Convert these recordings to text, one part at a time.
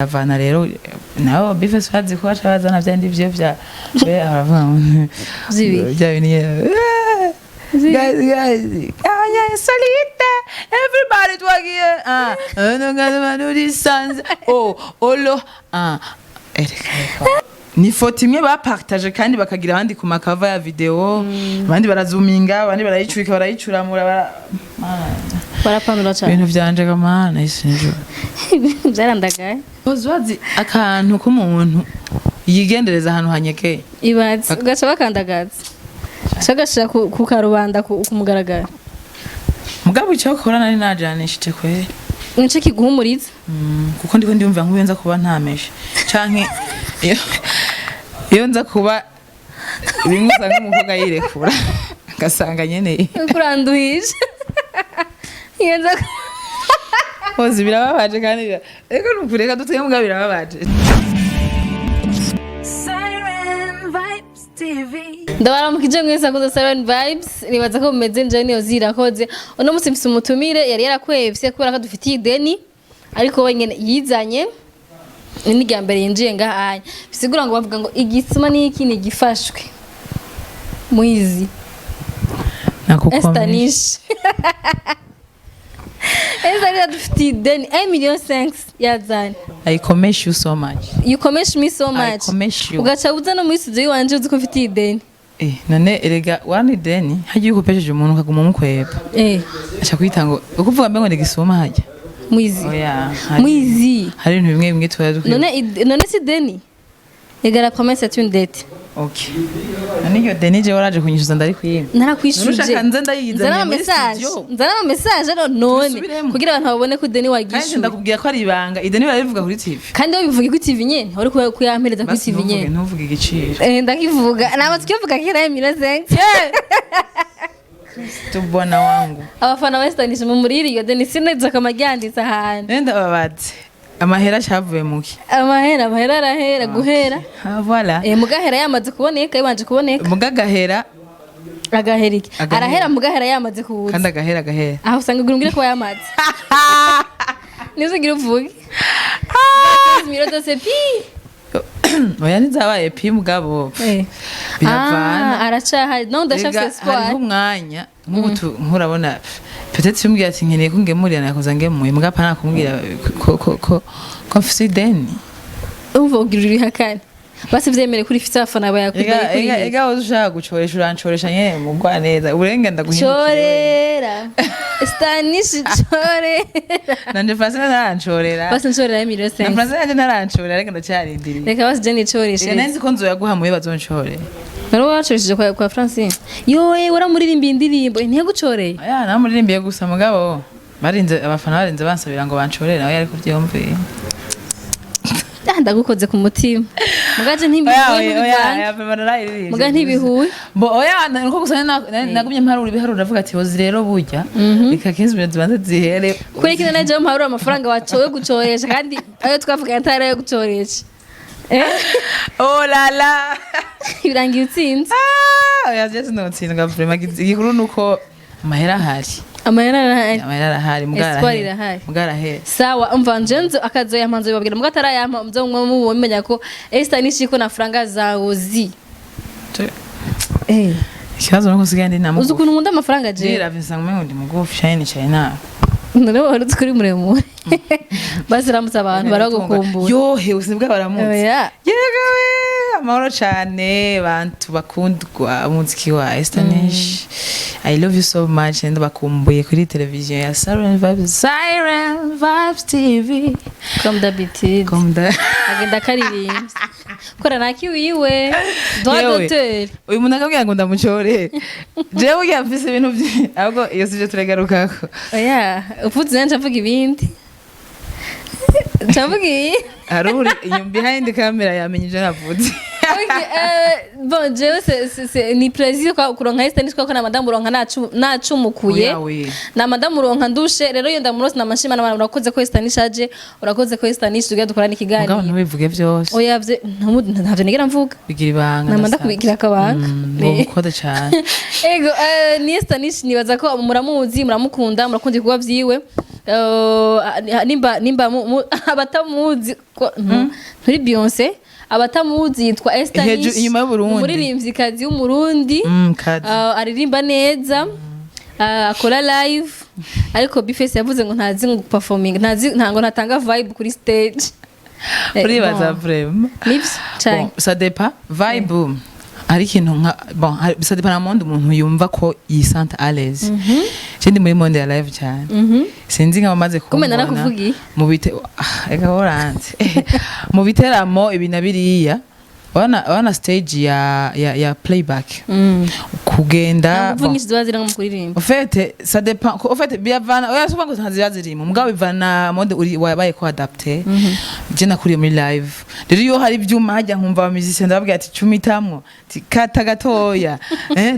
Avana rero nabo bifese bazi ko baca bazana vya ndi vyo vya be baravuga ngo Vy'ibiki? Bya bintu nyene. Guys, guys, abanya insolite, everybody twagiye, ah, nugazmanurisanze, oh olo, ah, ereka reka. Ni foto imwe bapartage kandi bakagira abandi ku makava ya video, abandi barazuminga, abandi barayicurika, barayicuramura, Barapanura cyane. Ibintu vyanje gamana isinjo. Byarandagaye. Uzi akantu k'umuntu yigendereza ahantu hanyekeye. Ibaze ugaca bakandagaza, gashira ku karubanda, ku mugaragaro. Mugabo icyo kora nari najanishije kweri. Nico kiguhumuriza. Kuko ndiko ndiyumva nk'iyo nza kuba ntameshe canke iyo nza kuba bimwe usanga umukobwa yirekura agasanga nyene. Kuranduhije iyo nza. Hose birababaje kandi reka nukureka dutwe, mugabo birababaje. Siren Vibes TV. Ndabaramukije mwese akoze Siren Vibes, nibaza ko mumeze nje niyo zirakoze. Uno musi mfise umutumire yari yarakwevye kubera ko dufitiye ideni, ariko wenyene yizanye, ni n'irya mbere yinjiye ngahanya, bisigura ngo bavuga ngo igisuma n'iki ni gifashwe mwizi. Nakukomeje. Estanish, Estanish adufitiye ideni 1 million 5 yazanye. I commend you so much. You commend me so I much. commend you. Ugaca uza no muri studio iwanje uzi ko mfitiye ideni. Eh, none erega wani ideni hagiye ukopesheje umuntu ukaguma umukweba, aca kwita ngo ukuvuga mbe ngo ni hajya. Mwizi. Oya. Mwizi. Hari ibintu bimwe bimwe tuba dukwiye. None si deni ega, la promesse est une dette. Okay, none iryo deni jewe waraje kunyishyuza ndari kuyima. Narakwishuje. Ushaka nze ndayizanye Nzana ama muri message. studio? Nzana ama message no none. Tubisubiremo. Kugira abantu babone ko ideni Kandi wagishuye. ndakubwira ko ari ibanga, ideni bararivuga kuri TV. Kandi wowe bivuge kuri TV nyene, wari kuyampereza kuri Basi TV ntuvuge nyene. Ntuvuge igiciro. Eh, ndakivuga ntabwo tukivuga kera mille cinq. Tubona wangu. Abafana basitanisha mu muriri iyo deni sineza kamaryanditse ahantu. Nenda babaze amahera cyavuye muki. Amahera arahera guhera. Ah, voilà. Eh, mugahera yamaze kuboneka, yabanje kuboneka. Mugagahera. Agahera iki? Agahera. Arahera mugahera yamaze kuza. Kandi agahera agahera. Aho usanga ugira umbwire ko yamaze nizo ugira uvuge miro zose pi. Oya, ntizabaye pi mugabo biravana. Ah, aracahari no ndashafise Erega espoir. Hariho umwanya nk'ubu nkurabona peut-être umbwira ati nkeneye ko ngemurira, nakoza ngemuye, mugabo apana kumbwira ko mfise ideni. Umva ugira urihakane basi vyemere kuri ifite abafana Ega bayakuye. ega ega, wowe ushaka gucoresha urancoresha nyene mugwa neza uburenga ndaguhindukira. Chorera Stanish, chorera. Nanje Francine ntarancorera. Basi nchorera mille Na cinq. Francine nanje ntarancorera, ariko ndacyarindiriye. Reka basi je nicoreshe. Ega nzi ko nzoyaguha muye bazoncorera. Nari wacoresheje kwa Francine yowe, waramuririmbiye indirimbo ntiyagucoreye. Aya namuririmbiye gusa, mugabo barinze abafana barinze bansabira ngo bancorere, nawe yariko vyumviye. Ah, ndagukoze ku mutima mugaje ntibihuye n'ibivanga. Muga ntibihuye. Bo oya, nuko gusa nagumye mparura ibiharuro, ndavuga ati hozi rero burya reka 15 minutes zibanze zihere. Kuri kino naje mparura amafaranga wacowe gucoresha, kandi ayo twavuganye atari ayo gucoresha. Eh? Oh la la. Birangiye utsinze. Ah, oya, je sinotsindwa vraiment, igikuru nuko amahera ahari. Amahera arahari. Amahera arahari muga Espoir arahera. irahari. Muga arahera. Sawa, umva njenzo akazoyampa nzobabwira, muga atarayampa mzo mwe mumenya ko Esther nishiko na franga zawe zi. Eh. Ikibazo nuko usigaye ndi Uzi namugufi. ukuntu nkunda amafaranga je. Ndiravye nsanga umengo ndi mugufi cyane, nicaye nabi. None wari uzi ko uri muremure? Basi ramutse abantu baragukumbura. Yohe, uzi bwa baramutse. Oya. Yego we, amahoro cyane bantu bakundwa umuziki wa Esther Nish. I love you so much and bakumbuye kuri televiziyo ya Siren Vibes, Siren Vibes TV. Comme d'habitude. Comme da Agenda akaririmba kora nakiwiwe droit Yewe. d'auteur. Uyu muntu akabwira ngo ndamucore jewe burya mfise ibintu ahubwo iyo sivyo turegarukako. Oya, uvuze nanje avuga ibindi, ncavuga ibindi. Hari uri inyuma behind camera yamenye ivyo navuze. Okay, Bon, jewe ni plaisir kwa kuronka Esther, nitwa ko na madamu uronka nacumukuye. Oya we. Na madamu uronka ndushe. Rero iyo ndamurose namashima n'abantu. Urakoze ko Esther nishaje, urakoze ko Esther nishe tugiye dukorana Mugabo ikiganiro. ntubivuge vyose. Oya, vye ntavyo nigera mvuga. Bigira ibanga. Nama Ndasanzwe. Ndakubikira akabanga. Ngo mukode cane. Ego, ni Esther Nish, nibaza ko muramuzi, muramukunda, murakunda ibikorwa vyiwe. Nimba abatamuzi nturi Beyonce, abatamuzi yitwa Esther Hejuru- Nish. Inyuma y'Uburundi. Umuririmvyikazi w'Umurundi. Kazi. Aririmba neza, akora live, ariko Bface yavuze ngo ntazi ngo performing, ntazi, ntango ntatanga vibe kuri stage. Uribaza? Bon, Vraiment? Nivyo cane. Bon, ça dépend vibe, hari ikintu nka bon, ça dépend na monde umuntu yumva ko yisenta à l'aise. Je ndi muri monde ya live cyane, sinzi nk'abamaze Kumbe kumbona narakuvugiye. Mu bite, ah, eka oranze mu biteramo ibi na biriya, wana stage ya playback kugenda Nta nguvu bon. nyinshi ziba ziri nko mu kuririmba. En fait, ça dépend. En fait, biravana. Oya, souvent ngo ntaziba zirimo. Mugabo bivana mode uri wabaye ko adapté. Je nakuriye muri live. Rero iyo hari ibyuma hajya nkumva aba musicien, ndababwira ati cumitamwo. Ati kata gatoya.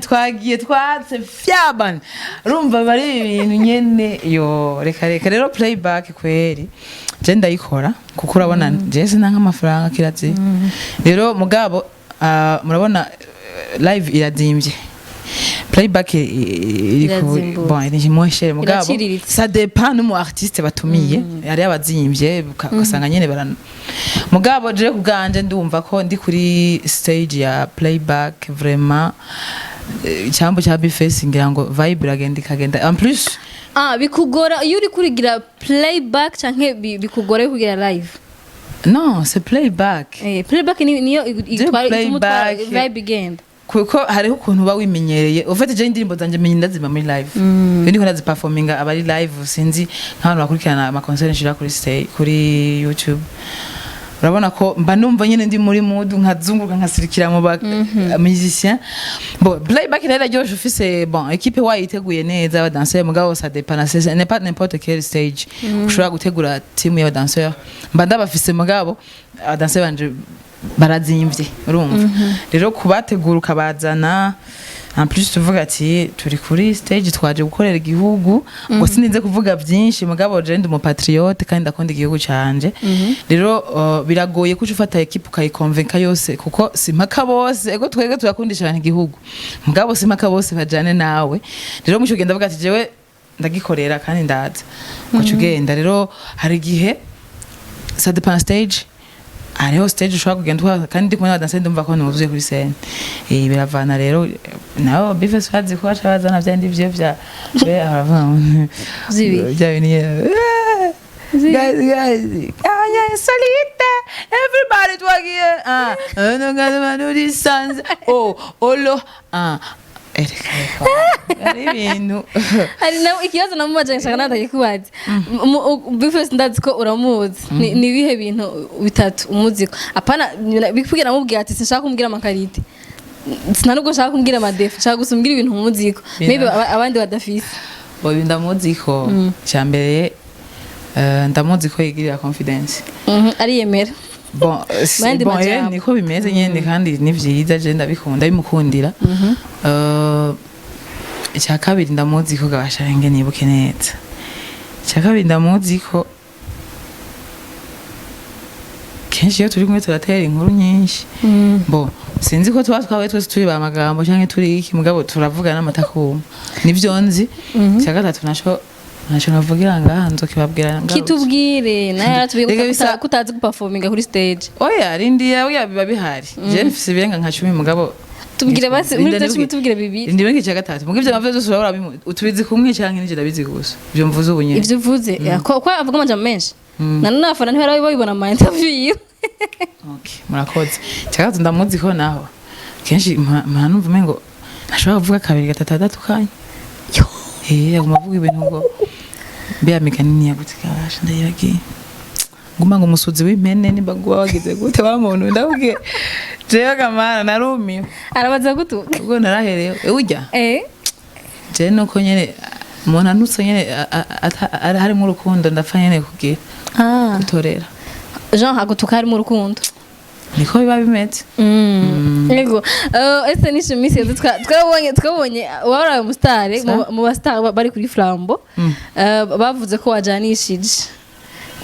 Twagiye twatse fyaban. Urumva bari ibintu nyene yo reka reka. Rero playback kweri. Je ndayikora kuko urabona je sinanka amafaranga kirazi. Rero mugabo murabona, live irazimbye, playback iri ku Irazimbutse. Bon, iri moins cher, mugabo Iraciriritse. ça dépend n'umu artiste batumiye. Hari abazimbye ugasanga nyene bara, mugabo je ku bwanje ndumva ko ndi kuri stage ya playback vraiment, icyambu cya Bface ngira ngo vibe iragenda ikagenda en plus. Ah, bikugora iyo uri kurigira playback canke bikugora iyo kugira live? Non, c'est playback. Playback niyo itwara, ituma utwara Playback. vibe igenda. Kuko hariho ukuntu uba wimenyereye. Ufite je indirimbo zanje menye ndazima muri live, iyo ndiko ndaziperforminga aba ari live. Sinzi nk'abantu bakurikirana ama concert nshira kuri stage, kuri YouTube, urabona ko mba numva nyene ndi muri mood, nkazunguruka, nkasirikira mu ba musicien. Bon, playback rero iraryoshe ufise bon équipe wayiteguye neza, aba danseur. Mugabo ça dépend na ce n'est pas n'importe quelle stage ushobora gutegura team y'aba danseur. Mba ndabafise, mugabo aba danseur banje barazimvye. Urumva rero kubategura ukabazana, en plus tuvuga ati turi kuri stage, twaje gukorera igihugu, ngo sininze kuvuga byinshi, mugabo je ndi umupatriote kandi ndakunda igihugu canje. Rero biragoye kuca ufata équipe ukayikonvenka yose, kuko simpaka bose. Ego, twebwe turakundisha abantu igihugu, mugabo simpaka bose bajane nawe. Rero muco ugenda avuga ati jewe ndagikorera kandi ndaza, ugaca ugenda. Rero hari igihe ça dépend stage, hariho stage ushobora kugenda kandi ndi kumwe n'abadanseri ndumva ko nuzuye kuri scène. Biravana rero nabo Bface bazi ko baca bazana vya ndi vyo vya be aravuga ngo Vy'ibiki? Bya bintu nyene. Guys, guys, anya solite, everybody twagiye, ah no, oh olo, ah ereka reka, ari ibintu. Hari nawe ikibazo namubaje nshaka natagikubaza. Bface ndazi ko uramuzi. Ni ibihe bintu bitatu umuzi ko apana bikugira namubwira ati sinshaka kumbwira ama qualités, sinanubwo nshaka kumbwira ama défauts, nshaka gusa umbwira ibintu umuzi ko maybe abandi badafise. Bo ndamuzi ko cya mbere, ndamuzi ko yigirira confidence. Ariyemera. Bon, Mu yandi bon, majambo. niko bimeze nyene kandi ni vyiza, je ndabikunda, bimukundira. Icya kabiri ndamuzi ko gabasha nge nibuke neza. Icya kabiri ndamuzi ko kenshi iyo turi kumwe turatera inkuru nyinshi. Bo sinzi ko tuba twabaye twese turi ba magambo canke turi iki, mugabo turavuga n'amatakuma, nivyo nzi. Icya gatatu naco navugira ngaha, nzokibabwira ngarutse. Kitubwire nawe yaratubwiye Rega kutazi guperforminga kuri stage. Oya, rindiya, oya, biba bihari. Je mfise ibirenga nka 10, mugabo Tubwire basi muri Rinda byo 10, nibuke. tubwire bibiri. Ndi bengi. Icya gatatu, mugabo ivyo navuze byose urabura utubizi kumwe canke nije ndabizi gusa ivyo mvuze ubu nyene? Ivyo uvuze ko avuga amajambo menshi, none nafana ntibara babibona mu ma interview yiwe. Okay, murakoze. Icya gatatu ndamuzi ko naho kenshi mpa numva umengo ntashobora kuvuga kabiri gatatu atatu kanya. Aguma avuga ibintu ngo mbe migani niyagutse kabasha ndayibagiye, nguma ngo umusuzi w'impene nimba nguba wagize gute wa muntu. Ndabwiye jewe kamara narumiwe. Arabaza gutuka. Ubwo naraherewe urya. Jewe nuko nyene umuntu anutse nyene harimo urukundo, ndapfa nyene kugira gutorera. Jean agutuka harimo urukundo. Niko biba bimeze. Yego. Ese nishe iminsi yose twabonye waraye umusitari mu basitari bari kuri Flambeau. Bavuze ko wajanishije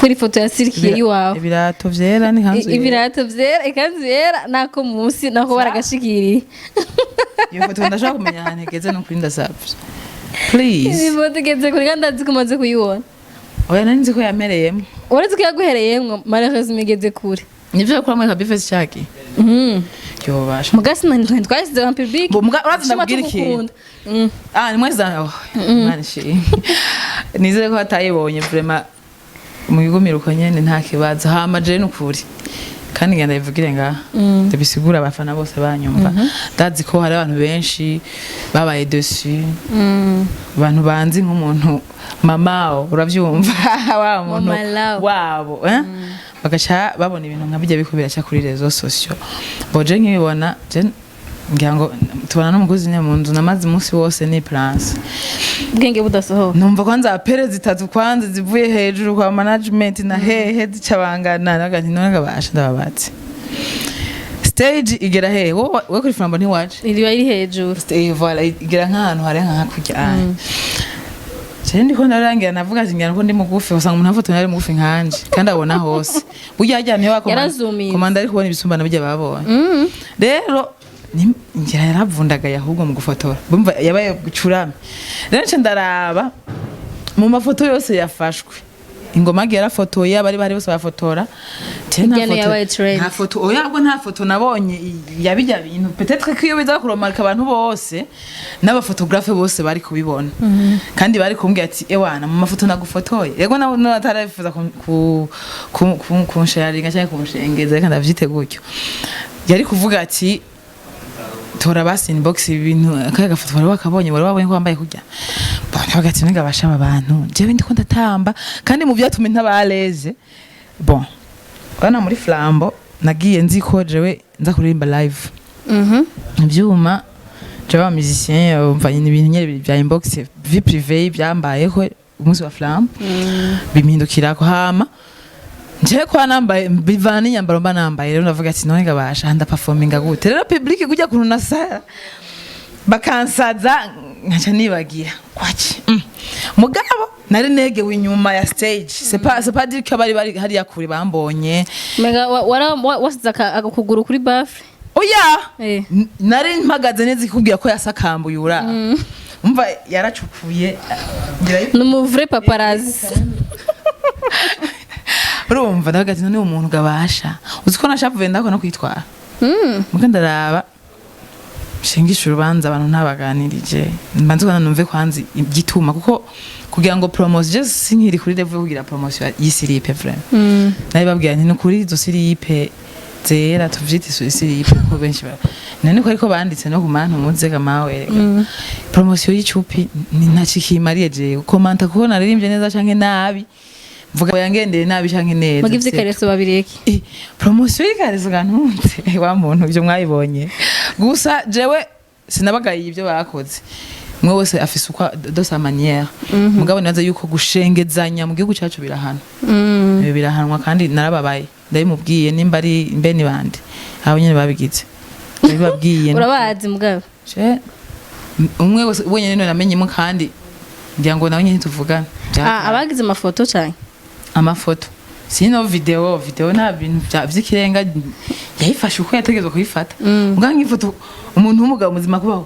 kuri foto ya sirikiye iwawe. Ibirato vyera n'ikanzu yera. Ibirato vyera, ikanzu yera, nako munsi nako baragashikiriye. Iyo foto ndashaka kumenya ahantu igeze, nukuri ndasavye, please. Iyi foto igeze kure kandi ndazi ko umaze kuyibona. Oya, nari nzi ko yamereyemo. Uretse ko yaguhereyemwo, malheureusement igeze kure. Nivyo yakora muri kabifesi caki. Yobasha. Mugasi ntitwashyize en public. Bo, urazi Shima ndakubwira ikintu. tugukunda. Ah, ni mwese, oh, Imana ishimwe. Nizere ko batayibonye, vraiment muyigumire uko nyene, nta kibazo. Hama je nukuri kandi ngenda bivugire ngaha, ndabisigura abafana bose banyumva. Ndazi ko hari abantu benshi babaye déçus, abantu banzi nk'umuntu mamao, uravyumva, wa muntu Mama love. wabo, eh? Bagaca babona ibintu nka bijya biko biraca kuri réseaux sociaux. Boje nkibibona, je ngira ngo tubana n'umukozi nyine mu nzu, namaze umunsi wose ni place. Ubwenge budasohoka. Numva kwanza appels zitatu kwanza zivuye hejuru kwa management na hehe zicabangana, naga nti none gabasha ndababatse stage igera hehe? Wowe we kuri Flambeau ntiwaje? Iriba iri hejuru. Stage, voilà, igera nk'ahantu hari nka hakurya. Je ndiko ndarangira, navuga ati ngira ngo ndi mugufi, usanga umuntu afotoye ari mugufi nkanje kandi abona hose. Burya hajya niyo Yarazuminze. Komanda ari kubona ibisumbana bijya babonye. Rero ngira yaravundagaye ahubwo mu gufotora, bumva yabaye gucurame. Rero nce ndaraba mu mafoto yose yafashwe, ingoma yagiye yarafotoye, abari bahari bose bafotora. Je nta Hirya no foto- yabaye trend. Nta foto, oya, ahubwo nta foto nabonye ya bijya bintu. Peut-être ko iyo biza kuromarika abantu bose n'abaphotographe bose bari kubibona kandi bari kumbwira ati: "Ewana, mu mafoto nagufotoye." Yego, nawe natarabifuza kunsharinga cyangwa kunshengeza, reka ndavyite gutyo, yari kuvuga ati: "Tora basi inbox ibintu akaye gafoto wari wakabonye, wari wabonye ko wambaye kurya." Bon, bagati nega basha aba bantu, jewe ndiko ndatamba kandi mu byatumye ntabareze. Bon, bana muri Flambeau nagiye nzi ko jewe nza kuririmba live. Ivyuma, jewe aba musicien umva ni ibintu nyene bya inbox, vie privée, byambayeho umunsi wa Flambeau bimpindukirako. Hama njewe kwa nambaye bivana n'inyambaro mba nambaye. Rero ndavuga ati: "None gabasha ndaperforminga gute?" Rero public kujya kuntu nasara bakansaza, nkaca nibagira kwaki. Mugabo nari negewe inyuma ya stage, c'est pas dire ko bari bari hariya kure bambonye. Mega wasize akuguru kuri baffle. Oya. Nari mpagaze neza, ikubwira ko yasakambuye, ura umva yaracukuye ngira. Ni umu vrai paparazzi. Urumva ndavuga ati: "None umuntu gabasha uzi ko nashavuye ndako no kwitwara." Muga ndaraba nshingisha urubanza abantu ntabaganirije, mbanze ko numve kwanza igituma, kuko kugira ngo promotion, je sinkiri kuri level yo kugira promotion y'isilipe vraiment. Nari babwira nti: "Nukuri izo silipe zera tuvyite silipe kuko benshi none ko ariko banditse no ku mantu muzega mawe promotion y'icupi ni ntacikimariye jewe komanta kuko naririmbye neza canke nabi, mvuga yangendeye nabi canke neza." Muga ivy'ikareso babireke. Promotion y'ikareso gantunze wa muntu, ibyo mwayibonye gusa. Jewe sinabagaye ibyo bakoze, umwe wese afise uko de sa manière. Mugabo nibaza yuko gushengezanya mu gihugu cyacu birahana. Ibi birahanwa kandi narababaye, ndabimubwiye nimba ari mbe ni bande abo nyene babigize, ndabibabwiye. Urabazi mugabo. Je, umwe wese wenyene niwe namenyemo kandi ngira ngo nawe nyene tuvugana. Ah, abagize amafoto cyane. Amafoto sino video nta bintu vy'ikirenga, yayifashe uko yategerezwa kuyifata. Mbwa nk'ifoto umuntu w'umugabo muzima kuba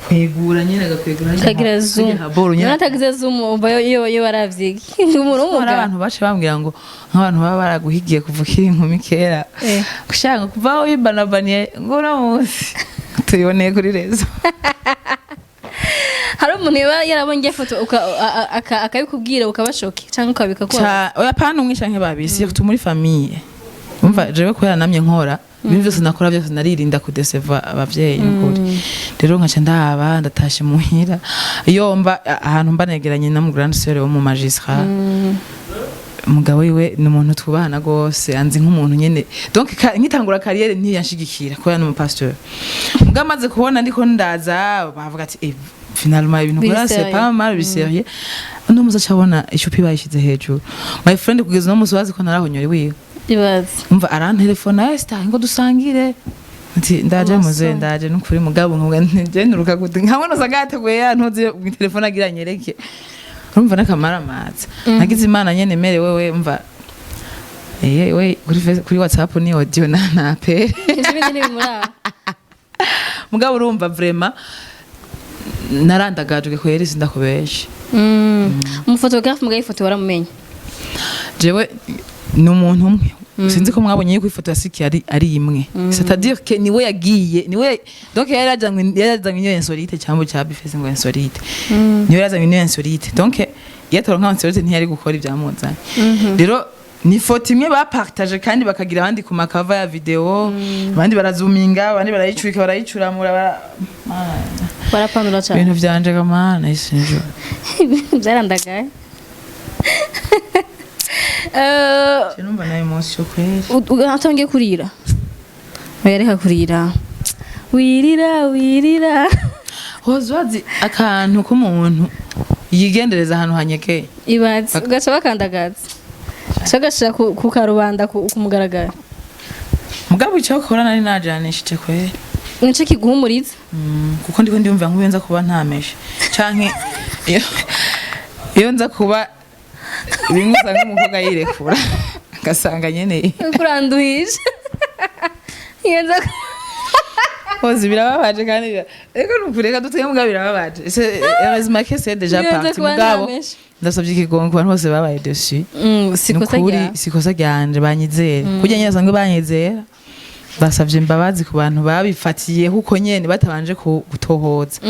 kwegura nyene, agakwegura harya Kagira zoom. Harya haboro nyene. None atagize zoom, umva yo baravyigi umuntu Hari w'umugabo. abantu bace bambwira ngo nk'abantu baba baraguhigiye kuva ukiri inkumi kera, gushaka kuva aho wibanabaniye ngo uno munsi tuyiboneye kuri réseaux. Hari umuntu yaba yarabonye ifoto akabikubwira ukabashoke cyangwa ukabika ko? Oya, pana umwe canke babiri, surtout muri famille. Umva, jewe kubera namye nkora ibintu byose nakora byose, naririnda kudeseva abavyeyi nukuri. Rero nkaca ndaba ndatashe muhira, iyo mba ahantu mba negeranye na mu grande sœur wo mu magistrat, umugabo wiwe ni umuntu twubahana gose, anzi nk'umuntu nyene. Donc nkitangura carrière ntiyanshigikira kubera ni umupasteur. Mugabo amaze kubona ndiko ndaza, bavuga ati: "Eh, finalement ibintu Biri ukora c'est sérieux. pas mal, biri sérieux." Uno muzi acabona icupa bayishize hejuru, my friend, kugeza uno musi wazi ko narahonyora iwiwe. Ibaze. Umva, arantelefona: "Esther, ngo dusangire." Ati ndaje muze, Amasomo. Ndaje nukuri, mugabo nkuga nje nuruka gute nkamwe nosanga yateguye ya ntuzi mu telefone agira nyereke. Urumva n'akamaramaza nagize Imana nyene merewe we mva we kuri WhatsApp ni audio na appel. Ivyo bindi ntibimuraba. Mugabo urumva vraiment narandagajwe kweri, sindakubeshe. Umufotographe mugaye ifoto waramumenye? Jewe ni umuntu umwe, sinzi ko mwabonye yuko ifoto ya Siki ari imwe, c'est-à-dire que niwe yagiye, niwe donc yari yazanywe niyo insolite cyangwa cya bifese ngo insolite, niwe yazanywe niyo insolite. Donc iyo ataronka insolite ntiyari gukora ibyamuzanye. Rero ni ifoto imwe bapartage kandi bakagira abandi ku makava ya video, abandi barazuminga, abandi barayicurika, barayicuramura Barapanura cyane. Ibintu vyanje kamana isinjo. Byarandagaye. Numva nayo munsi yo kweri. Atangiye kurira. Oya, reka kurira, wirira wirira. Hoza akantu k'umuntu yigendereza ahantu hanyegeye. Ibaze ugaca bakandagaza, ugaca bagashira ku karubanda, ku mugaragaro. Mugabo icyo kora nari najanishije kweri. Nico kiguhumuriza. Kuko ndiko ndiyumva nk'uyo nza kuba ntameshe canke iyo nza kuba bimwe usanga umukobwa yirekura agasanga nyene kuranduhije iyo nza. Hoze birababaje kandi ariko nukureka dutwe, mugabo birababaje. Heureusement que c'est déjà Iyo nza parti. kuba Mugabo ntameshe. ndasabye ikigongo ku bantu bose babaye dessus. Si ikosa Nukuri ryawe. si ikosa ryanje, banyizere kurya nyine basanzwe banyizera. Basabye imbabazi ku bantu babifatiye kuko nyene batabanje gutohoza.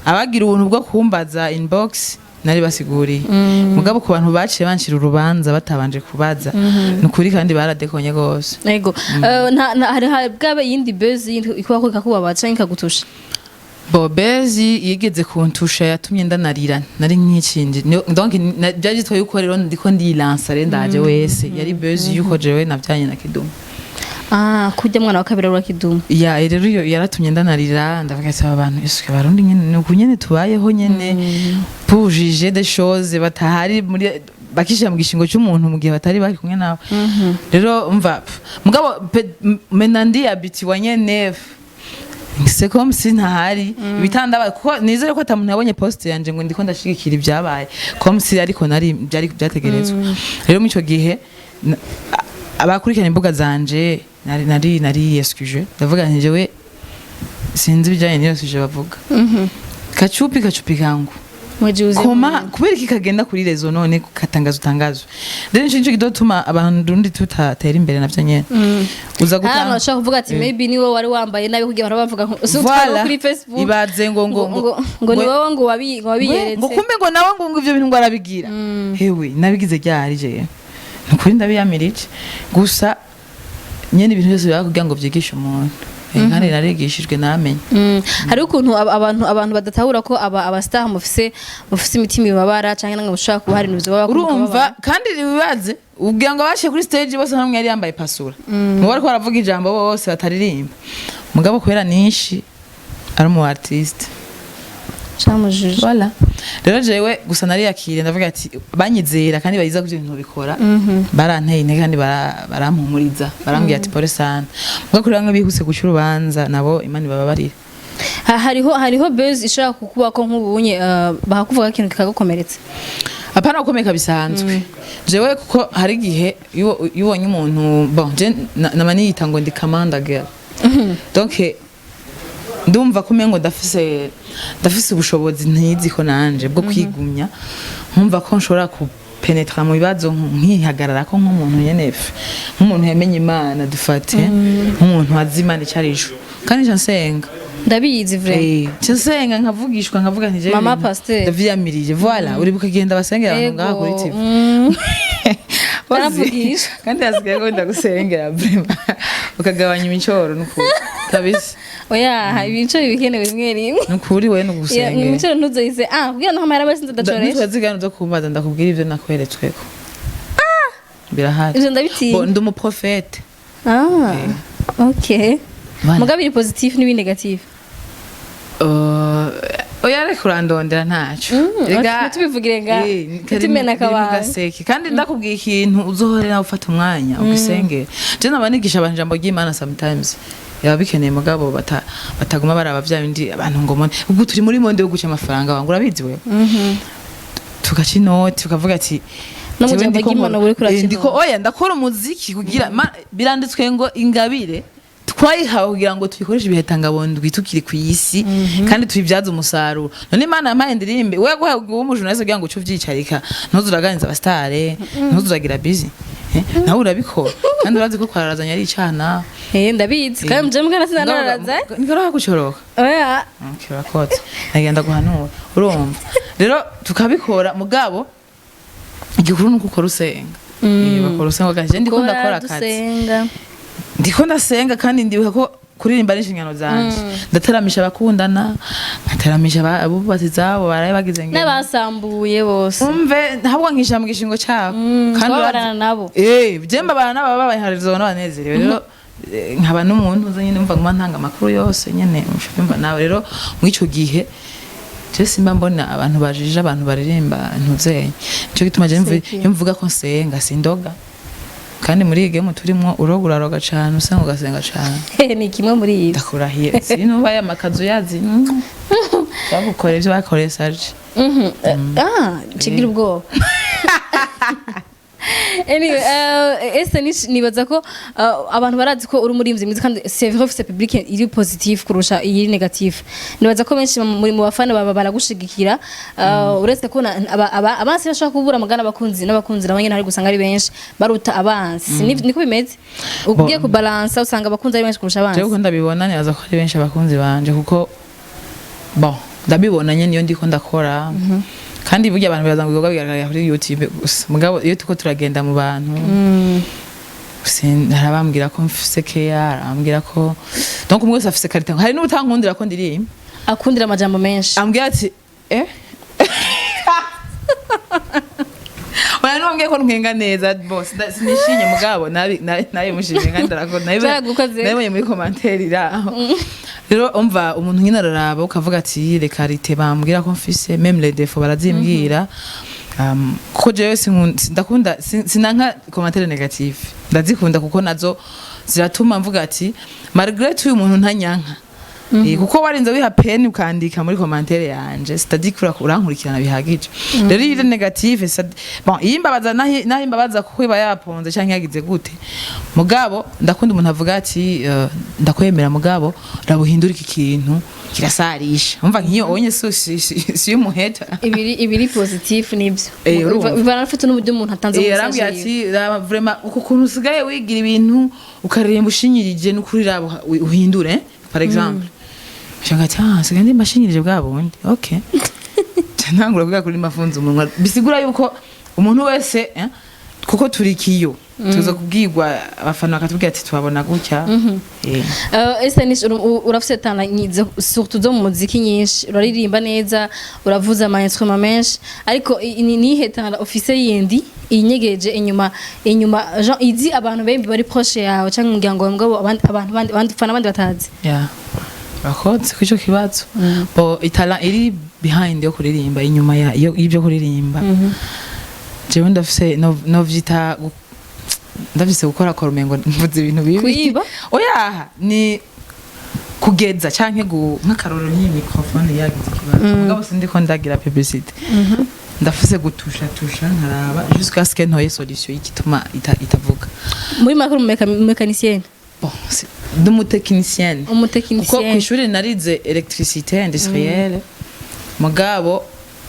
Abagira ubuntu bwo kumbaza inbox nari basiguriye, mugabo ku bantu baciye bancira urubanza batabanje kubaza, nukuri kandi baradekonye gose. Ego. Hari bwabe iyindi buzz yindi ikuba ikakubabaza canke ikagutusha? Bobezi yigeze kuntusha, yatumye ndanarira, nari nk'ikindi. Donc byari byitwa yuko rero ndiko ndilansa, rero ndaje wese yari buzz yuko jewe navyanye na Kidumu. Ah, kurya mwana wa kabiri wa Kidumu. Ya, rero iyo yaratumye ndanarira, ndavuga ati aba bantu isuke barundi nyene ni uku nyene tubayeho nyene pour juger des choses batahari muri bakishira mu gishingo cy'umuntu mu gihe batari bari kumwe nawe. Rero umva pf, mugabo mena ndi habitué nyene pf, c'est comme si ntahari ibitanda, kuko nizere ko atamuntu yabonye post yanje ngo ndiko ndashigikira ibyabaye, comme si ariko nari byari byategerezwa. Rero muri ico gihe abakurikirana imbuga zanje nari excuse, ndavuga nti jewe sinzi ibijyanye n'iyo sujet bavuga. Kachupi kachupi kangu. Mwajuze. Koma kubera iki kagenda kuri réseau none katangaza utangazo? Rero nico kidotuma abantu rundi tutatera imbere navyo nyene uza Hano gutanga. bashobora kuvuga ati maybe niwe wari wambaye nabi kugira bahora bavuga ngo si Voilà. kuri Facebook. Ibaze ngo ngo ni wowe ngo wabi ngo wabiyeretse. Ngo kumbe ngo nawe ngo ivyo bintu ngo arabigira. Hewe, nabigize ryari jewe? Nukuri ndabiyamirije gusa nyene ibintu byose biba kugira ngo vyigishe umuntu. Kandi narigishijwe namenye. Hariho ukuntu abantu badatahura ko aba star mufise imitima ibabara canke namwe mushobora kuba hari ibintu vyoba. Urumva kandi wibaze ubwira ngo abashe kuri stage bose ntamwe yari yambaye pasura ngo bariko baravuga ijambo bose bataririmba, mugabo kubera nishi ari umu artiste. Camujije. Voilà. Rero jewe gusa nariyakiriye, ndavuga ati banyizera kandi bayiza ko ivyo bintu bikora, baranteye intege kandi barampumuriza, barambwira ati pole sana. Mugabo kuri bamwe bihuse guca urubanza nabo Imana ibababarire. Hariho buzz ishobora kukubako nk'ubunye bakakuvuga ikintu kikagukomeretsa. Apana gukomeka bisanzwe jewe, kuko hari igihe iyo ubonye umuntu bon je nama niyita ngo ndi kamanda girl, donc ndumva ko umengo ndafise ubushobozi ntizi ko nanje bwo kwigumya, nkumva ko nshobora kupenetra mu bibazo nkihagarara ko nk'umuntu nyene nk'umuntu yamenye Imana, dufate nk'umuntu azi Imana icyo arico, kandi nca nsenga. Ndabizi vrai. Nca nsenga nkavugishwa, nkavuga nti jewe Mama ibintu Pasteur. ndavyiyamiriye. Voilà, uribuka kugenda basengera abantu ngaha kuri TV. Ozi. Naravugisha. Kandi hasigaye ko ndagusengera vraiment ukagabanya imicoro nukuri kabisa. Oya, ibico bikenewe rimwe rimwe. Nukuri we Ya, nugusengera. imico ntuzoyise ah kugira ngo amahera basi ndacoresha. Ntitwazigana uzo kumbaza ndakubwira ivyo nakweretsweko birahari. Ivyo ndabitinya. Bo ndi umuprofete. Ah, okay. Voilà. Mugabo iri positif n'ibi négatif? Oya, reka urandondera ntaco. Rega- Ntitubivugire nga kari ntitumene mu akabanga. gaseke. Kandi ndakubwiye ikintu uzohore nawe ufata umwanya ugisengere. Je naba nigisha abantu ijambo ry'Imana sometimes. Yaba bikeneye, mugabo bataguma baraba vya bindi abantu ngo mone. Ubwo turi muri monde yo guca amafaranga wangu, urabizi wewe, tugaca inoti, tukavuga ati No mu jewe jambo ndiko ry'Imana uriko uraca ndiko inoti. Oya, ndakora umuziki kugira biranditswe ngo ingabire twayihawe kugira ngo tuyikoreshe ibihetangabondwi tukiri ku isi kandi tuyibyaze umusaruro. None Imana yampaye ndirimbe, we yaguhaye uwo umujournaliste kugira ngo uce uvyicarika, ntuzuraganiza abasitare, ntuzuragira busy. Nawe urabikora kandi urazi ko kwararazanya ari icana. Eh, ndabizi, kandi muje mugana sinanaraza. Nigoroha gucoroka. Oya. Okay, urakoze, nagenda guhanura. Urumva rero tukabikora, mugabo igikuru nuko ukora usenga. Bakora usenga gaje, ndiko ndakora akazi. Dusenga. Ndiko ndasenga kandi ndibuka ko kuririmba ari inshingano zanje. Ndataramisha abakundana, nkataramisha abubatsi zabo baraye bagize ngene N'abasambuye bose. Umve, ntabwo nkisha mu gishingo cyabo. Kandi Tubabarana nabo. Je mbabana n'ababa babaye n'abanezerewe rero, nkaba n'umuntu uza nyine mva nguma ntanga amakuru yose nyene mva nawe. Rero muri ico gihe je simba mbona abantu bajije abantu baririmba ntuzeye. Nico gituma je Seki. iyo mvuga ko nsenga sindoga, kandi muri iyi game turimwo uroga, uraroga cane, usenga ugasenga cane. Ni kimwe muri ibi. Ndakurahiye, sinuba aya makazu yazi bagukora ivyo bakoreye saje. Ah, kigira ubwoba. Anyway, ese nibaza ko abantu barazi ko uri umuririmbyi mwiza, kandi c'est vrai ufise public iri positif kurusha iyiri négatif. Nibaza ko benshi muri mu bafana baba baragushigikira, uretse ko abansi bashobora kubura amagana, abakunzi n'abakunzi nabo nyene hari gusanga ari benshi baruta abansi. Niko bimeze, ugiye kubalansa usanga abakunzi ari benshi kurusha abansi. Jewe uko ndabibona, nibaza ko ari benshi abakunzi banje, kuko bon, ndabibona nyene iyo ndiko ndakora. Kandi burya abantu bibaza ngo ibikorwa bigaragara kuri YouTube gusa, mugabo iyo turiko turagenda mu bantu, hari abambwira ko mfise care, hari abambwira ko, donc umwe wese afise qualité. Hari n'utankundira ko ndirimba. Akundira amajambo menshi. Ambwira ati oya, nuwambwiye ko ntwenga neza bose sinishimye, mugabo nabimushimye kandi ndakora. Byaragukoze. Nabibonye muri commentaire iraho. Rero umva, umuntu nyine araraba ukavuga ati reka rite bambwira ko mfise, même les défauts barazimbwira. Kuko jewe ndakunda sinanka commentaire négative, ndazikunda kuko nazo ziratuma mvuga ati malgré tout uyu muntu ntanyanka. Kuko warinze wiha peine ukandika muri commentaire yanje, c'est-à-dire ko urankurikirana bihagije. Rero iyo iri négative, bon, iyo imbabaza naho imbabaza kuko iba yaponze canke yagize gute, mugabo ndakunda umuntu avuga ati ndakwemera, mugabo rabuhindura iki kintu kirasarisha. Umva, nk'iyo onye si y'umuheta. Ibiri positif nibyo. Urumva. Bivana n'ufite n'uburyo umuntu atanze Eh, message arambwira yiwe. ati raba vraiment uko kuntu usigaye wigira ibintu ukaririmba ushinyirije, n'ukuri raba uhindure, par exemple. Shanga ati ah, sigaye ndimba shinyirije bwa bundi, okay. Ntangura kuvuga kuri mafunze umunwa, bisigura yuko umuntu wese kuko turi kiyo tuza kubwirwa, abafana bakatubwira ati tubabona gutya. Ese ni urafise talent surtout zo mu muziki nyinshi, uraririmba neza, uravuza ama instrument menshi, ariko ni nihe talent ufise yindi inyegeje inyuma, genre izi abantu bembi bari proche yawe cyangwa umuryango wawe, mugabo abandi abantu bandi abandi ufana abandi batazi? Yeah. Urakoze kuri ico kibazo. Bo italent iri behind yo kuririmba, inyuma ya y'ibyo kuririmba, jewe ndafise novyita ndafise gukora korumengo mvuze ibintu bibi. Kuyiba? Oya, ni kugeza canke nk'akarorero nk'iyi microphone yagize ikibazo, mugabo sindiko ndagira publicité, ndafise gutusha tusha nkaraba jusqu'à ce que ntoye solution y'igituma itavuga. Muri make uri mécanicien? Bon, nd'umutechnicienne, kuko Umutechnicien. kw'ishuri narize électricité industrielle, mugabo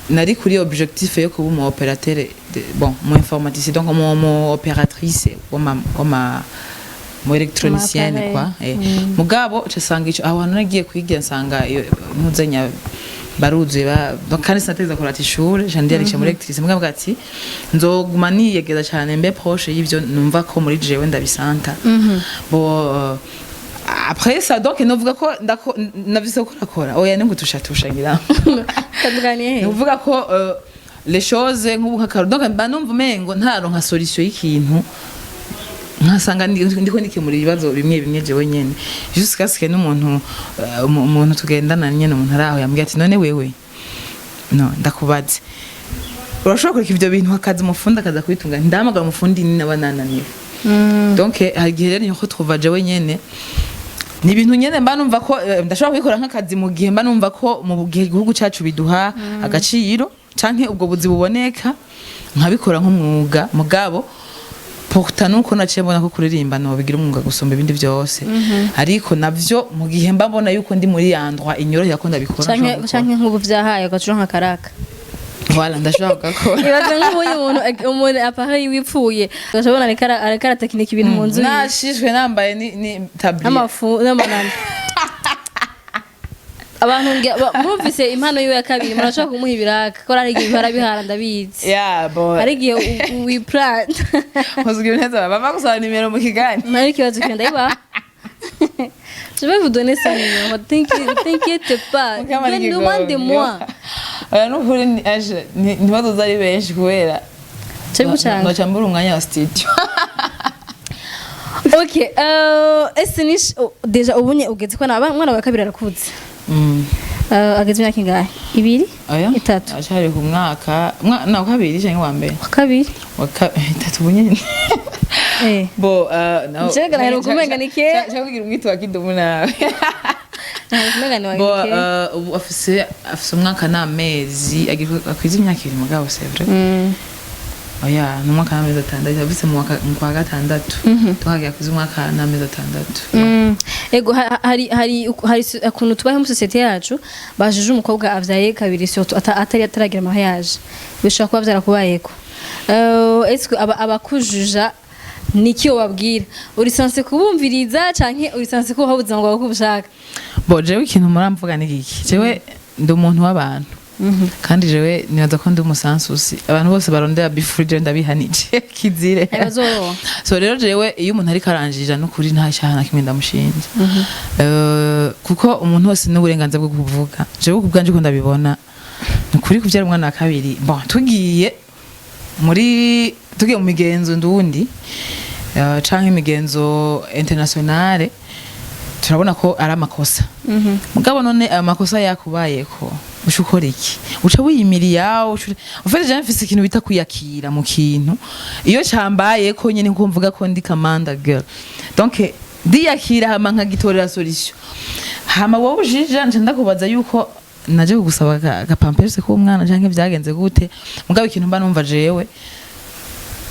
nari kuri objectif yo kuba umu opérateur bon, mu informaticien, donc mu opératrice wama mu électronicienne. Ama Quoi. Mugabo ca sanga ico aho hantu nagiye kwigira, nsanga iyo ntuzenya baruzuye kandi sinategeza kurata ishure, ca ndiyandikisha muri électricité, mugabo ati nzoguma niyegeza cane mbe proche y'ivyo numva ko muri jewe ndabisanta. Bo après ça, donc novuga ko ndako navise ko nakora, oya, ni ngutusha tusha ngira. Tandukaniye he? Nuvuga ko les choses nk'ubu nk'akaro, donc mba numva umengo ntaronka solution y'ikintu, nkasanga ndiko ndikemura ibibazo bimwe bimwe jewe nyene, jusqu'à ce que n'umuntu umuntu tugendana nyene, umuntu ari aho yambwiye ati none wewe, no ndakubaze, urashobora kureka ivyo bintu hakaza umufundi akaza kubitunga? Ndahamagara umufundi ni naba nananiwe. Donc hari igihe rero niho trouva jewe nyene. Ni ibintu nyene mba numva ko ndashobora kubikora nk'akazi mu gihe mba numva ko mu gihe igihugu cacu biduha agaciro canke ubwo buzi buboneka, nkabikora nk'umwuga. Mugabo pourtant nuko naciye mbona ko kuririmba nobigira umwuga gusumba ibindi byose, ariko navyo mu gihe mba mbona yuko ndi muri endroit inyorohera ko ndabikora, Canke nshobora gukora. Canke nk'ubu vyahaye ugaca uronka karaka. Voilà, ndashobora kugakora. Ibaze nk'ubu umuntu appareil yiwe ipfuye, ugaca ubona ariko aratekinika ibintu mu nzu yiwe. Nashishwe nambaye ni tablier. N'amafu n'amanani. Abantu murumvise impano yiwe ya kabiri, murashobora kumuha ibiraka ko hari igihe bihora bihara, ndabizi. Yeah, boy. Hari igihe wiplanta. Muzugira neza bava gusaba nimero mu kiganiro. Ntari ikibazo, kigenda ndayibaha. Je vais vous donner son numéro. T'inquiète pas. Demandez-moi. Oya, nukuri aje ntibazoza ari benshi kubera Cyo gucanga. noca mbura umwanya wa studio. Ok, ese ni oh, déjà ubunye ugeze ko naba umwana wa kabiri arakuze. Ageze imyaka ingahe? Ibiri? Oya. Itatu. Acari ku mwaka na wa kabiri canke wa mbere? Wa kabiri. Wa itatu bunyene. Bo no. Nje naheruka umenga ni kera. Cyangwa kugira umwito wa kidumu nawe. Naheruka umenga ni wa Bo kera. ubu afise umwaka n'amezi akwiza imyaka 2, mugabo c'est vrai. Oya, ni umwaka n'amezi 6 afise mu kwa gatandatu. Tuhagiye akwiza umwaka n'amezi 6. Ego, hari ukuntu tubaho muri société yacu, bajije umukobwa avyaye kabiri, surtout atari ataragira mariage, bishobora kuba vyarakubayeko. Est-ce que abakujuja niki wababwira? Uri censé kubumviriza canke uri censé kubaha ubuzima bwawe uko ubushaka? Bo jewe ikintu muramvuga ni iki: jewe ndi umuntu w'abantu, kandi jewe nibaza ko ndi umusansusi. Abantu bose barondera bifuri, jewe ndabihanije kizire. Ntibazoroha. So rero jewe iyo umuntu ariko aranjija, n'ukuri nta cyaha na kimwe ndamushinja. Kuko umuntu wese n'uburenganzira bwo kuvuga. Jewe ku bwanje uko ndabibona, ni ukuri kubyara umwana wa kabiri, bon, tugiye mu migenzo ndundi canke imigenzo internationale, turabona ko ari amakosa. Mugabo none ayo makosa yakubayeko, uca ukora iki? Uca wiyimiriya? Ufite, jewe mfise ikintu bita kwiyakira mu kintu iyo cambayeko nyene, nkuko mvuga ko ndi kamanda girl, donc ndiyakira hama nkagitorera solution. Hama wowe ujija, nca ndakubaza yuko naje kugusaba agapamperse k'umwana canke vyagenze gute. Mugabo ikintu mba numva, jewe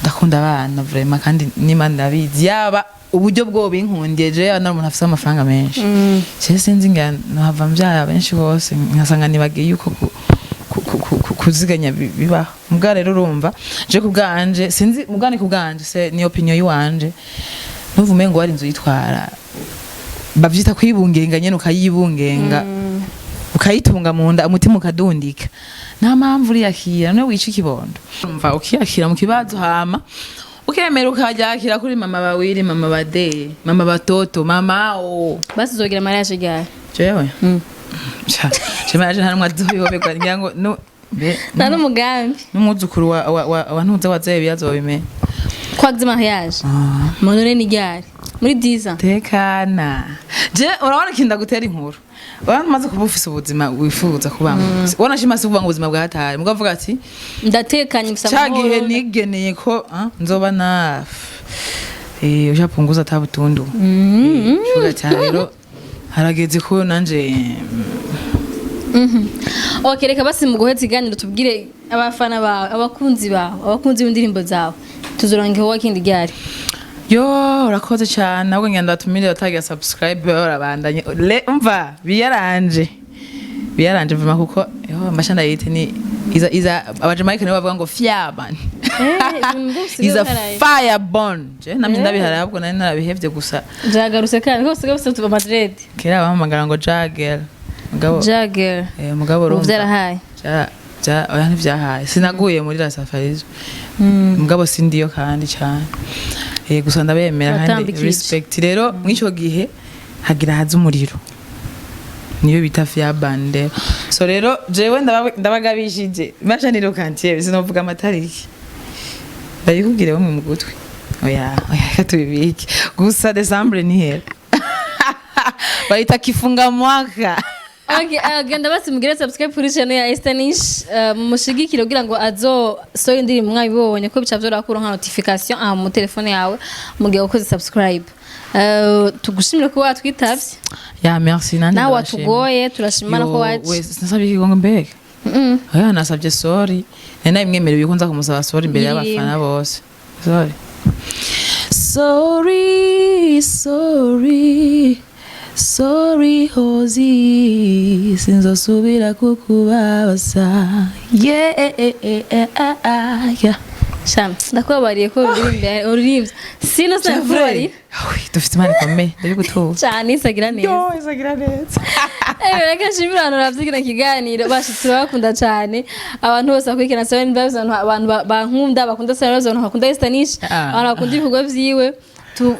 ndakunda abana vraiment, kandi n'Imana ndabizi, yaba uburyo bwo binkundiye, jewe nari umuntu afise amafaranga menshi, je sinzi ngira nohava mvyara benshi bose, nkasanga nibagiye yuko kuziganya bibaho. Mbwa rero urumva, je ku bwanje sinzi, mugani ku bwanje se ni opinion yiwanje, numva umengo wari inzu yitwara, bavyita kwibungenga nyene, ukayibungenga ukayitunga mu nda, umutima ukadundika, nta mpamvu uriyakira none wica ikibondo. Umva, ukiyakira mu kibazo, hama ukemera ukaryakira kuri mama bawiri, mama bade, mama batoto, mama o. Basi uzogira mariage ryari? Jewe jewe nta numwe azobihoberwa, ngira ngo Nta n'umugambi? N'umwuzukuru wa ntuze wa Zebi azobimenya. Ko wagize mariage none ni ryari? Muri 10 ans? Tekana, je urabona ikintu ndagutera inkuru, urabona umaze kuba ufise ubuzima wifuza kubamo, ubona shima si kuvuga ngo ubuzima bwataye, mugabo avuga ati Ndatekanye, mfise ca gihe amahoro. nigeneye ko nzoba na ushapunguza tabutundu shuga cyane. Rero harageze ko nanje. Ok, reka basi mu guheza iganiro tubwire abafana bawe, abakunzi bawe, abakunzi b'indirimbo zawe, tuzoronka kindi ryari? Yo, urakoze cyane. Ahubwo ngenda batumire batagira subscribe, barabandanye. Umva, biyaranje biyaranje vuma, kuko yo mbasha ndayite ni iza iza Abajamaika nibo bavuga ngo fireban. Iza firebon, je namye ndabihara, ahubwo nari narabihevye gusa. Byagarutse kandi rwose rwose tuba Madrid. Kera bahamagara ngo Jagger, mugabo Jagger. Mugabo ubu urumva byarahaye. Oya, ntivyahaye, sinaguye muri la safarisme, mugabo sindiyo kandi cyane. Gusa ndabemera kandi Uratambikije. respect. Rero mw'ico gihe hagira haza umuriro, niyo bita fiabande. So rero jewe ndabagabishije basha nirukantiye, sinovuga amatariki, ndabikubwire bamwe mu gutwi. Oya oya, reka tubibike gusa. Décembre ni hera, bayita kifunga mwaka. Okay, genda basi mugire subscribe kuri channel ya Estanish, mumushigikire kugira ngo azo sohora indirimbo mwabibonye ko bica vyoroha kuronka notification aha mu telefone yawe mu gihe ukoze subscribe. Tugushimire kuba watwitavye. Ya, merci, nanje Nawe ndabashimiye. watugoye, turashima ko Yo, waje. We, nasabye ikigongo mbega? Oya, nasabye sorry, nari nabimwemereye ko nza kumusaba sorry imbere y'abafana bose. Sorry, sorry, sorry, sorry, hozi sinzosubira kukubabaza, yeah. Sha, ndakubabariye ko uririmbye uririmbye sino sinakubabariye. Dufite Imana ikomeye, ndabigutuza. Cyane, isagira neza. Yo, isagira neza. Reka nshimire abantu bavyigina ikiganiro bashitse, turabakunda cyane. Abantu bose bakurikirana Seven Vibes, abantu bankunda, bakunda Seven Vibes, abantu bakunda Estanish, Ah. abantu bakunda ibikorwa vyiwe.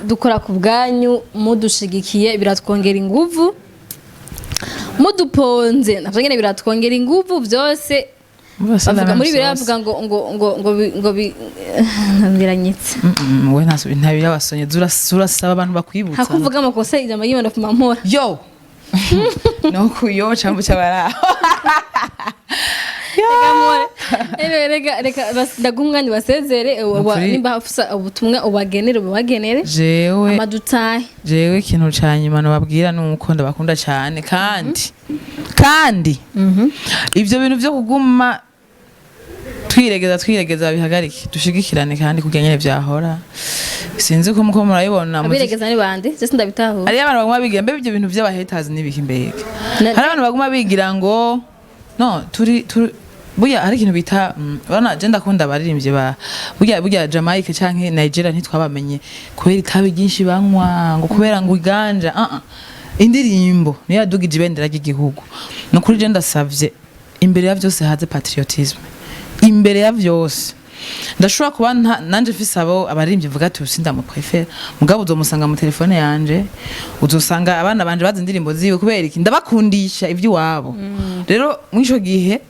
Dukora ku bwanyu, mudushigikiye biratwongera inguvu, muduponze navyo nyene biratwongera inguvu byose. Bavuga muri biriya, bavuga ngo biranyitse. We ntabirabasonye, urasaba abantu bakwibutsa. Hakuvuga amakosa, ijambo ry'Imana fuma mpora. Yo, no kuyo cambo cy'abaraho. Reka mpore. Anyway, reka ndaguha umwanya ubasezere, Nukuri. nimba ufise ubutumwa ubagenere, ububagenere. Jewe amadutahe. Jewe ikintu ca nyuma nobabwira ni uko ndabakunda cyane, kandi ivyo bintu vyo kuguma twiregeza twiregeza babihagarike, dushigikirane kandi kugira nyene vyahora. Sinzi ko muko murabibona Abiregeza ni bande? Je sindabitahura. Hariyo abantu baguma bigira mbe ibyo bintu vy'abahaters n'ibiki mbega? Na- Hari abantu baguma bigira ngo no turi burya hari ikintu bita urabona je ndakunda abaririmbyi ba burya Jamaica canke Nigeria, ntitwabamenye kubera itabi ryinshi banywa, ngo kubera ngo iganja, ah ah, indirimbo niyo yadugije ibendera ry'igihugu. No kuri je ndasavye, imbere ya vyose haze patriotisme, imbere ya vyose. Ndashobora kuba nanje mfise abo abaririmbyi mvuga ati usi ndamuprefera, mugabo uzomusanga mu telefone yanje, uzosanga abana banje bazi indirimbo ziwe. Kubera iki? Ndabakundisha ivy'iwabo. Rero mw'ico gihe,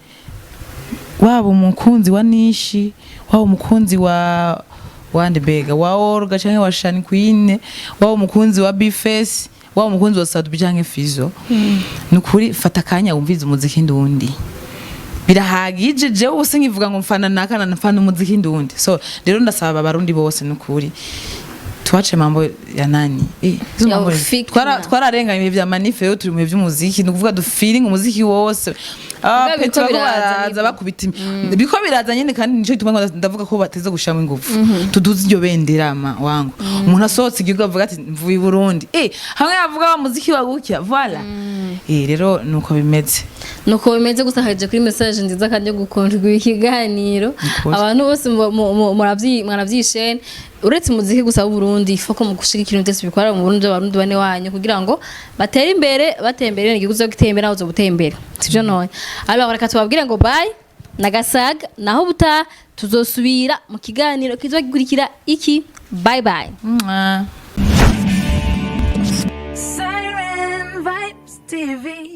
waba umukunzi wa Nishi, waba umukunzi wa wande mbega, wa Olga canke wa Shani Queen, waba umukunzi wa Bface, waba umukunzi wa Sadbi canke Fizo, nukuri fata akanya wumvize umuziki ndundi, birahagije. Jewe ubu sinkivuga ngo mfana naka na mfana umuziki ndundi. So rero ndasaba abarundi bose, nukuri tuache mambo ya nani, hizo Ya mambo ufikra. Twararenganye ibihe vya manif, rero turi mu bihe vy'umuziki, ni ukuvuga dufiringa umuziki wose. Ah, Mugabo peti biriko bako biraza baraza nibwo. bakubita biriko biraza nyene, kandi nico gituma ndavuga ko bateze gushiramo ingufu, tuduze iryo bendera ma wangu. Umuntu asohotse igihugu avuga ati mvuye i Burundi, hamwe yavuga wa muziki wa gutya, voilà. Rero nuko bimeze. Nuko bimeze. Gusa haje kuri message nziza kandi yo gukundwa ikiganiro. Nukuri. Abantu bose mwaravyishene, uretse umuziki gusa w'u Burundi, foko mu gushigikira ibintu byose bikora mu Burundi, abarundi bane wanyu, kugira ngo batere imbere, bateye imbere igihugu zo gutera imbere, naho zo gutera imbere, sivyo? None alors reka tubabwire ngo bye nagasaga, naho ubutaha tuzosubira mu kiganiro kizogikurikira iki. Bye bye. Mwah. Siren Vibes TV.